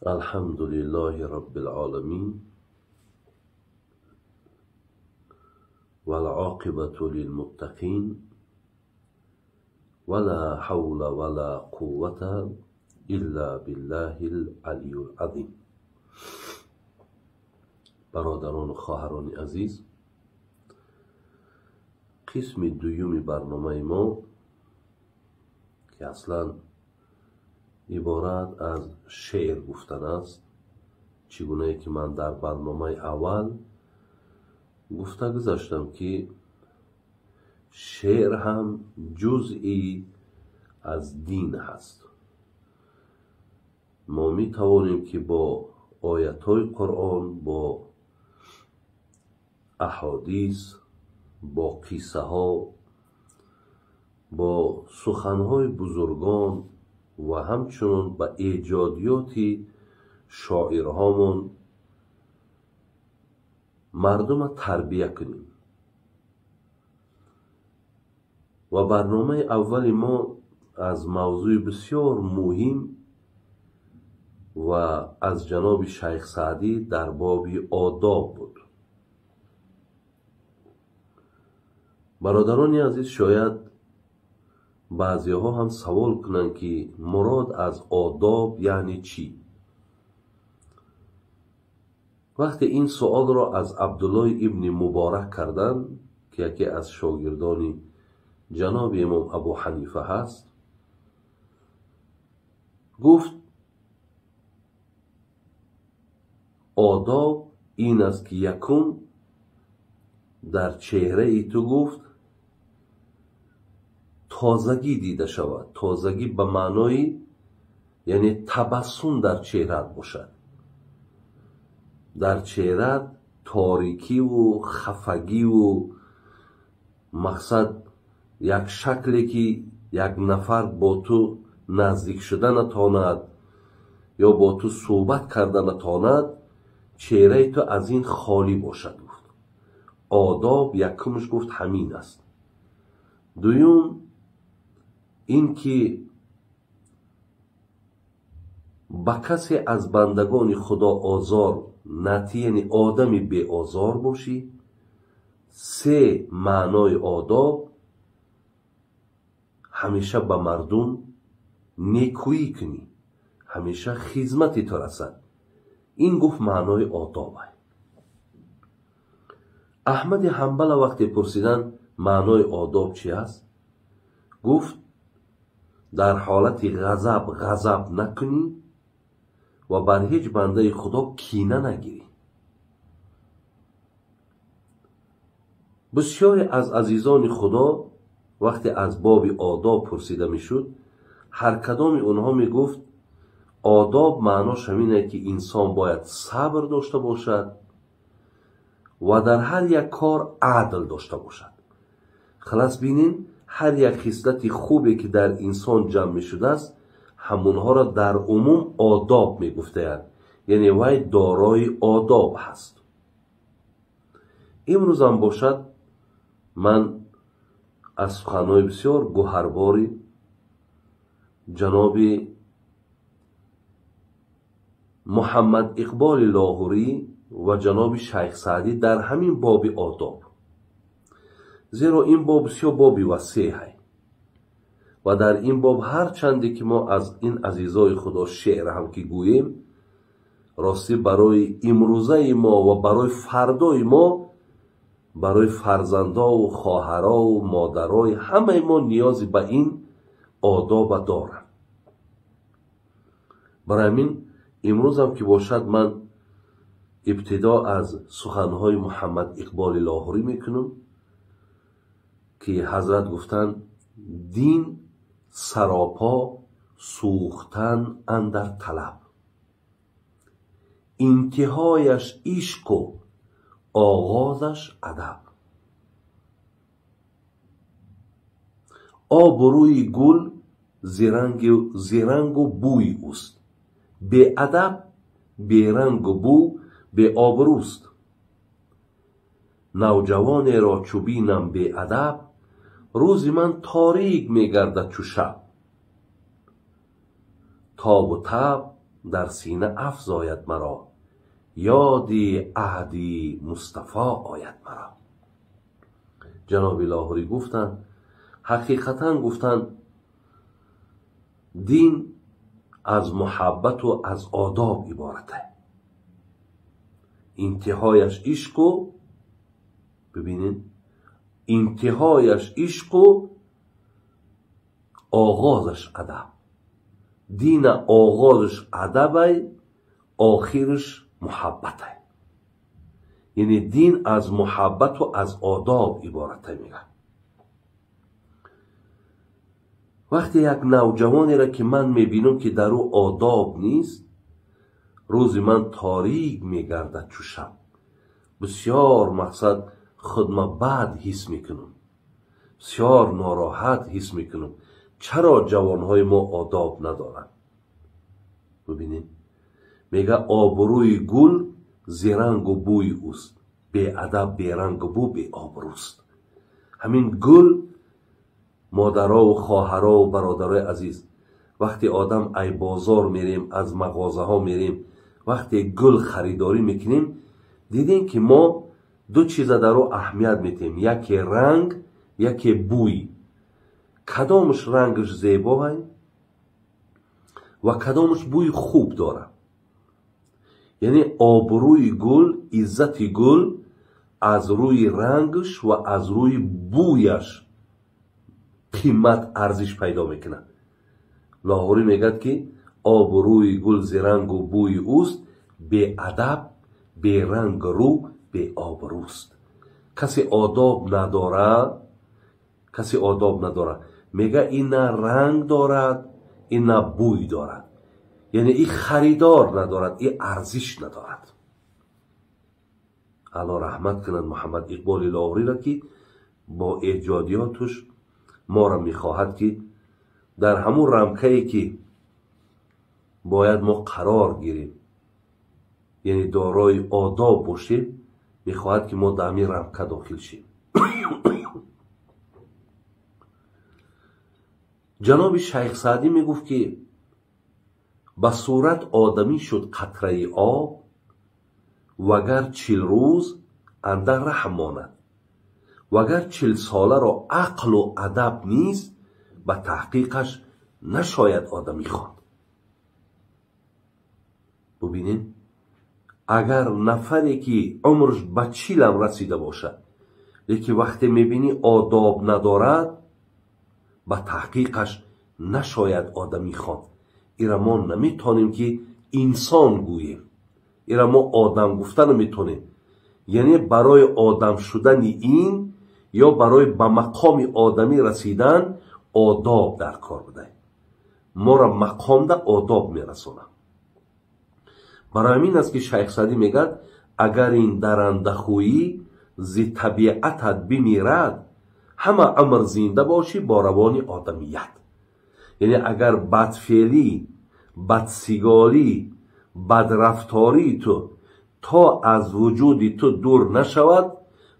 الحمد لله رب العالمين والعاقبة للمتقين ولا حول ولا قوة إلا بالله العلي العظيم. Бародарону хоҳарони азиз, қисми дуюми барномаи мо, ки аслан иборат аз шеър гуфтан аст, чӣ гунае ки ман дар барномаи аввал гуфта гузаштам, ки шеър ҳам ҷузъи аз дин ҳаст. Мо метавонем, ки бо оятҳои Қуръон, бо аҳодис, бо қиссаҳо, бо суханҳои бузургон ва ҳамчунон ба эҷодиёти шоирҳомон мардума тарбия кунем. Ва барномаи аввали мо аз мавзӯи бисёр муҳим ва аз ҷаноби Шайх Саъдӣ дар боби одоб буд. Бародарони азиз, шояд баъзеҳо ҳам савол кунанд, ки мурод аз одоб яъне чӣ? Вақте ин суолро аз Абдуллои ибни Муборак карданд, ки яке аз шогирдони ҷаноби имом Абу Ҳанифа ҳаст, гуфт: одоб ин аст, ки якум дар чеҳраи ту, гуфт, тозагӣ дида шавад. Тозагӣ ба маънои яъне табассум дар чеҳраат бошад. Дар чеҳраат торикиву хафагиву мақсад як шакле, ки як нафар бо ту наздик шуда натонад ё бо ту суҳбат карда натонад, чеҳраи ту аз ин холӣ бошад, гуфт. Одоб якумш, гуфт, ҳамин аст. Дуюм ин ки ба касе аз бандагони Худо озор натӣ, яъне одами беозор бошӣ. Се, маънои одоб ҳамеша ба мардум некӯӣ кунӣ, ҳамеша хизмати ту расад. Ин, гуфт, маънои одоб. Аҳмади Ҳанбала вақте пурсиданд, маънои одоб чи аст, гуфт: дар ҳолати ғазаб ғазаб накунӣ ва бар ҳеҷ бандаи Худо кина нагирӣ. Бисёре аз азизони Худо вақте аз боби одоб пурсида мешуд, ҳар кадоми онҳо мегуфт: одоб маънош ҳамине, ки инсон бояд сабр дошта бошад ва дар ҳар як кор адл дошта бошад. Халас бинем, ҳар як хислати хубе, ки дар инсон ҷамъ мешудааст, ҳамонҳоро дар умум одоб мегуфтаянд, яъне вай дорои одоб ҳаст. Имрӯзам бошад, ман аз суханҳои бисёр гӯҳарбори ҷаноби Муҳаммад Иқболи Лоҳурӣ ва ҷаноби Шайх Саъдӣ дар ҳамин боби одоб, зеро ин боб бисёр боби васеъ ва дар ин боб ҳарчанде ки мо аз ин азизои Худо шеър ҳам ки гӯем, ростӣ барои имрӯзаи мо ва барои фардои мо, барои фарзандову хоҳарову модарои ҳамаи мо ниёзи ба ин одоба доранд. Барои ҳамин имрӯзам ки бошад, ман ибтидо аз суханҳои Муҳаммад Иқболи Лоҳурӣ мекунам, ки ҳазрат гуфтанд: дин саропо сӯхтан андар талаб, интиҳояш ишқу оғозаш адаб. Обу рӯи гул зирангу бӯи ӯст, беадаб берангу бӯ беобрӯст. Навҷавонеро чу бинам беадаб, рӯзи ман торик мегардад чу шаб. Тобу таб дар сина афзояд маро, ёди аҳди Мустафо ояд маро. Ҷаноби Лоҳурӣ гуфтанд, ҳақиқатан гуфтанд, дин аз муҳаббату аз одоб иборат аст. Интиҳояш ишқу, бибинед, интиҳояш ишқу оғозаш адаб. Дина оғозаш адабай, охираш муҳаббатай. Яъне дин аз муҳаббату аз одоб иборатай мегӯяд. Вақте як навҷавонеро ки ман мебинам ки дар ӯ одоб нест, рӯзи ман торик мегардад чу шаб. Бисёр мақсад худма бад ҳис мекунам, бисёр нороҳат ҳис мекунам. Чаро ҷавонҳои мо одоб надоранд? Бибинед, мега обрӯи гул зерангу бӯи ӯст, беадаб берангу бӯ беобрӯст. Ҳамин гул, модарову хоҳарову бародарои азиз, вақте одам ай бозор мерем, аз мағозаҳо мерем, вақте гул харидорӣ мекунем, дидем ки мо ду чиза дар ӯ аҳамият метиҳем: яке ранг, яке бӯй. Кадомаш рангаш зебоай ва кадомаш бӯи хуб дорад. Яъне обрӯи гул, иззати гул аз рӯи рангаш ва аз рӯи бӯяш қимат арзиш пайдо мекунад. Лоҳурӣ мегӯяд ки обрӯи гул зерангу бӯи ӯст, беадаб берангу рӯ беобрӯст. Касе одоб надорад, касе одоб надорад, мега ин на ранг дорад, ин на бӯй дорад. Яъне и харидор надорад, и арзиш надорад. Алло раҳмат кунад Муҳаммад Иқболи Лоҳуриро, ки бо эҷодиётуш моро мехоҳад ки дар ҳамун рамкае ки бояд мо қарор гирем, яъне дорои одоб бошем, мехоҳад ки мо дар ҳамин рамка дохил шем. Ҷаноби Шайх Саъдӣ мегуфт ки ба сурат одамӣ шуд қатраи об, вагар 40 рӯз андар раҳм монад, вагар 40 соларо ақлу адаб низ, ба таҳқиқаш нашояд одамӣ хонд. Бубинед, агар нафаре ки умрш ба 40 расида бошад, лекин вақте мебинӣ одоб надорад, ба таҳқиқаш нашояд одамӣ хонд. Ира мо наметонем ки инсон гӯем, ира мо одам гуфта наметонем. Яъне барои одам шудани ин ё барои ба мақоми одамӣ расидан одоб дар кор будай. Моро мақомда одоб мерасонад. Барои ҳамин аст ки Шайх Саъдӣ мегӯяд, агар ин дарандахӯӣ зи табиатат бимирад, ҳама умр зинда бошӣ бо равони одамият. Яъне агар бадфеълӣ, бадсиголӣ, бадрафтории ту то аз вуҷуди ту дур нашавад,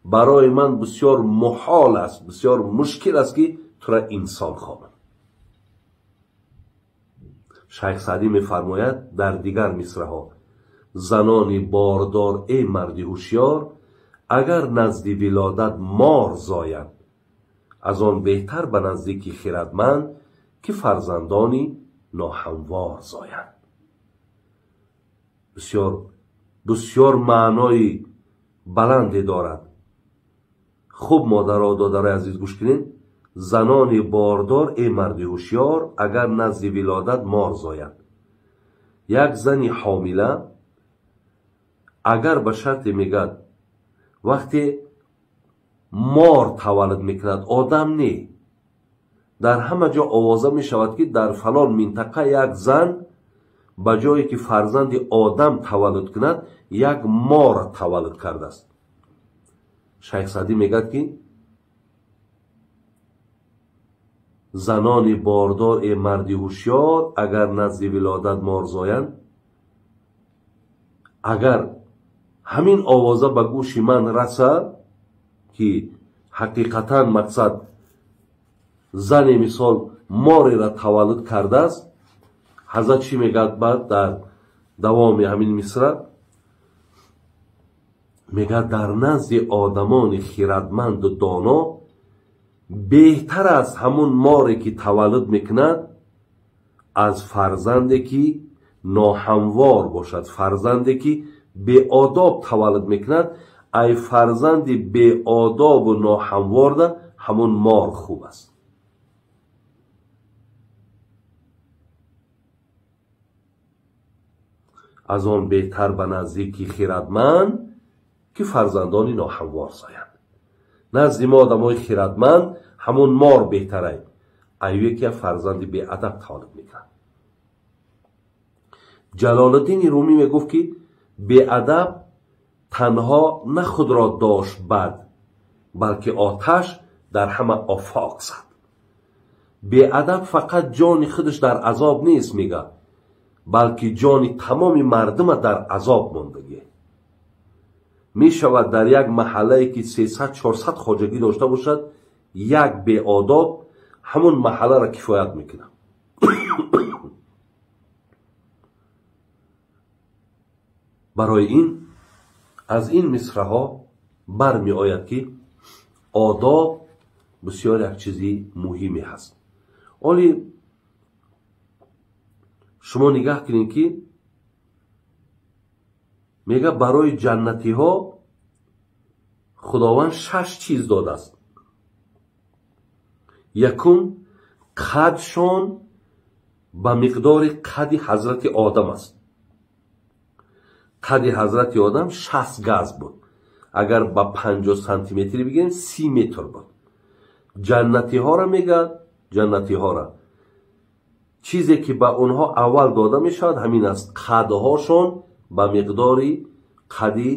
барои ман бисёр муҳол аст, бисёр мушкил аст ки тура инсон хонам. Шайх Саъдӣ мефармояд дар дигар мисраҳо: занони бордор, эй марди ҳушёр, агар назди вилодат мор зояд, аз он беҳтар ба наздики хирадманд, ки фарзандони ноҳамвор зоянд. Бисёр бисёр маънои баланде дорад. Хуб, модаро, додарои азиз, гӯш кунед. Занони бордор, эй марди ҳушёр, агар назди вилодат мор зояд. Як зани ҳомила агар ба шарте мегӯяд, вақте мор таваллуд мекунад, одам не, дар ҳама ҷо овоза мешавад ки дар фалон минтақа як зан ба ҷое ки фарзанди одам таваллуд кунад, як мор таваллуд кардааст. Шайх Саъдӣ мегӯяд ки занони бордор, эй марди ҳушёр, агар назди вилодат мор зоянд, агар ҳамин овоза ба гӯши ман расад ки ҳақиқатан мақсад зане мисол мореро таваллуд кардааст, ҳазрат чӣ мегӯяд? Баъд дар Давоми ҳамин мисра мегӯяд дар назди одамони хирадманду доно беҳтар аст ҳамун море ки таваллуд мекунад аз фарзанде ки ноҳамвор бошад, фарзанде ки беодоб таваллуд мекунад, ай фарзанди беодобу ноҳамворда ҳамун мор хуб аст. Аз он беҳтар ба наздики хирадманд ки фарзандони ноҳамвор зоянд. Назди мо одамои хирадманд ҳамун мор беҳтарай, аюе ки фарзанди беадаб таваллуд мекунад. Ҷалолуддини Румӣ мегуфт ки беадаб танҳо на худро дошт бад, балки оташ дар ҳама офоқ зад. Беадаб фақат ҷони худаш дар азоб нест, мегӯяд, балки ҷони тамоми мардума дар азоб мондагӣ. Мешавад дар як маҳаллае ки 300-400 хоҷагӣ дошта бошад, як беодоб ҳамун маҳалларо кифоят мекунад. Барои ин аз ин мисраҳо бармеояд ки одоб бисёр як чизи муҳиме ҳаст. Оли шумо нигаҳ кунед ки мега барои ҷаннатиҳо Худованд 6 чиз додааст. Якум, қадшон ба миқдори қади ҳазрати Одам аст. Қади ҳазрати Одам 60 газ буд. Агар ба 50 сантиметр бигирем 30 метр буд. Ҷаннатиҳоро мегӯяд, ҷаннатиҳоро чизе ки ба онҳо аввал дода мешавад ҳамин аст: қадҳошон ба миқдори қади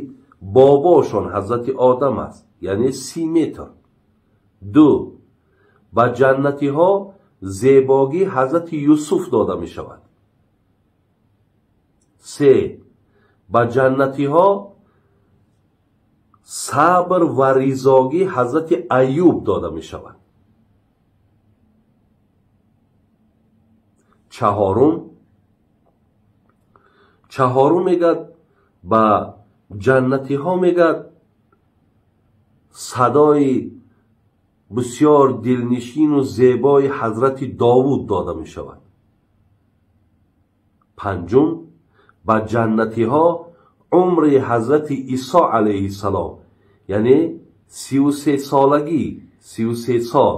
бобошон ҳазрати Одам аст, яъне 30 метр. Ду, ба ҷаннатиҳо зебогии ҳазрати Юсуф дода мешавад. Се, ба ҷаннатиҳо сабр ва ризогии ҳазрати Аюб дода мешавад. Чаҳорум мегӯяд ба ҷаннатиҳо мегӯяд садои бисёр дилнишину зебои ҳазрати Довуд дода мешавад. Панҷум, ба ҷаннатиҳо умри ҳазрати Исо алайҳиссалом, яъне 33 солагӣ, 33 сол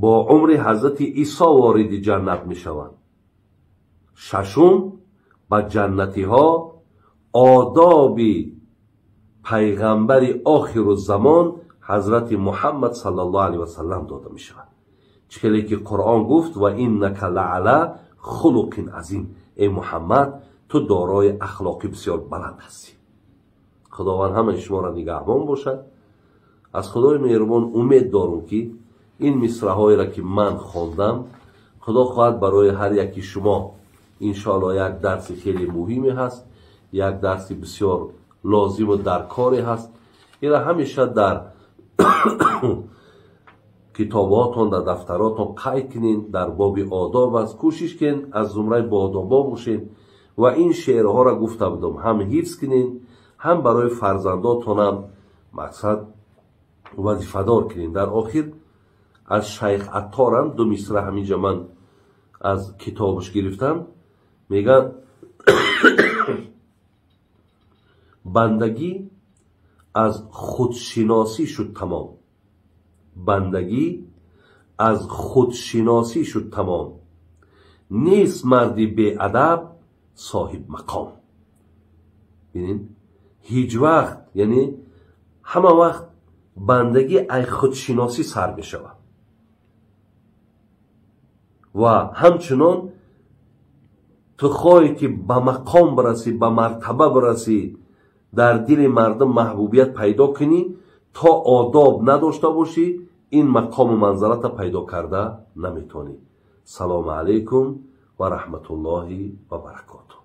бо умри ҳазрати Исо вориди ҷаннат мешаванд. Шашум, ба ҷаннатиҳо одоби пайғамбари охирузамон ҳазрати Муҳаммад саллаллоҳу алайҳи васаллам дода мешавад. Чӣ хеле ки Қуръон гуфт: ва иннака лаала хулуқин азим. Эй Муҳаммад, ту дорои ахлоқи бисёр баланд ҳастӣ. Худованд ҳамаи шуморо нигаҳбон бошад. Аз Худои меҳрубон умед дорум ки ин мисраҳоеро ки ман хондам, Худо хоҳад барои ҳар яки шумо иншоаллоҳ як дарси хеле муҳиме ҳаст, як дарси бисёр лозиму даркоре ҳаст. Ира ҳамеша дар китобҳотон, дар дафтаротон қайд кунед, дар боби одоб аст. Кӯшиш кунед аз зумраи боодобо бошед ва ин шеърҳоро гуфта будам ҳам ҳифз кунед, ҳам барои фарзандотонам мақсад вазифадор кунед. Дар охир аз Шайх Атторам ду мисра ҳаминҷа ман аз китобаш гирифтам. Мегӯяд: бандагӣ аз худшиносӣ шуд тамом, бандагӣ аз худшиносӣ шуд тамом, нест марди беадаб соҳиб мақом. Бинед, ҳеҷ вақт, яъне ҳама вақт бандагӣ ай худшиносӣ сар мешавад ва ҳамчунон ту хоҳӣ ки ба мақом бирасӣ, ба мартаба бирасӣ, дар дили мардум маҳбубият пайдо кунӣ, то одоб надошта бошӣ, ин мақому манзалата пайдо карда наметавонӣ. Салому алайкум ва раҳматуллоҳи ва баракотуҳ.